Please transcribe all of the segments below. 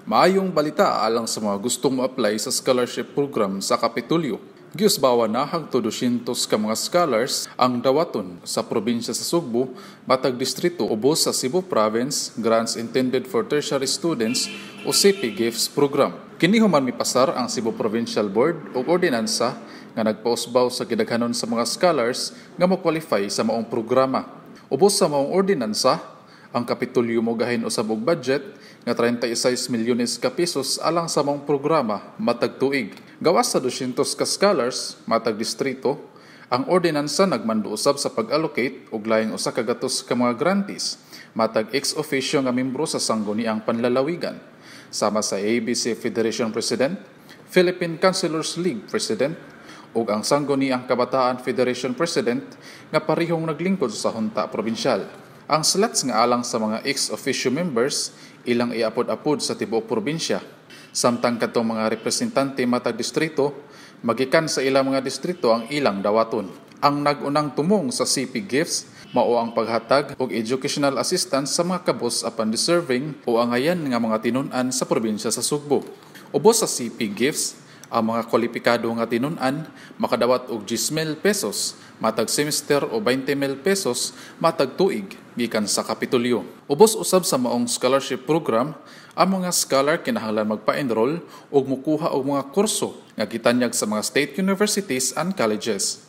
Maayong balita alang sa mga gustong mo-apply sa scholarship program sa Kapitolyo. Giusbawan na hangtod 200 ka mga scholars ang dawaton sa probinsya sa Sugbo matag distrito ubos sa Cebu Province Grants Intended for Tertiary Students o CP GIFTS program. Kini human mipasar ang Cebu Provincial Board og ordinansa nga nagpausbaw sa gidaghanon sa mga scholars nga mo-qualify sa maong programa. Ubos sa maong ordinansa, ang Kapitolyo mogahin usab og budget nga 36 milyones ka pesos alang sa maong programa matag tuig. Gawas sa 200 ka scholars matag distrito, ang ordinansa nagmando usab sa pag-allocate og laing 100 ka mga grantees matag ex officio nga membro sa Sangguniang Panlalawigan, sama sa ABC Federation President, Philippine Councilors League President, ug ang Sangguniang Kabataan Federation President nga parehong naglingkod sa junta probinsyal. Ang slots nga alang sa mga ex-officio members ilang iapod-apod sa tibuok probinsya. Samtang kadtong mga representante matag distrito, magikan sa ilang mga distrito ang ilang dawaton. Ang nag-unang tumong sa CP GIFTS mao ang paghatag og educational assistance sa mga kabus apan deserving o angayan nga mga tinun-an sa probinsya sa Sugbo. Ubos sa CP GIFTS, ang mga kwalipikado nga tinun-an makadawat og 10,000 pesos matag semester o 20,000 pesos matag tuig gikan sa Kapitolyo. Ubos usab sa maong scholarship program, ang mga scholar kinahanglan magpa-enroll ug mukuha og mga kurso nga gitanyag sa mga state universities and colleges.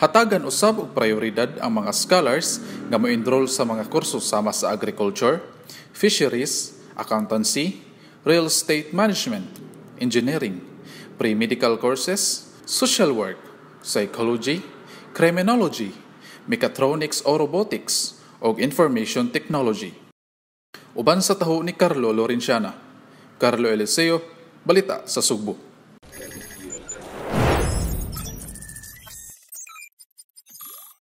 Hatagan usab og prioridad ang mga scholars nga mo-enroll sa mga kurso sama sa agriculture, fisheries, accountancy, real estate management, engineering, pre-medical courses, social work, psychology, criminology, mechatronics o robotics, ug information technology. Uban sa taho ni Carlo Lorenciana. Carlo Eliseo, Balita sa Sugbo.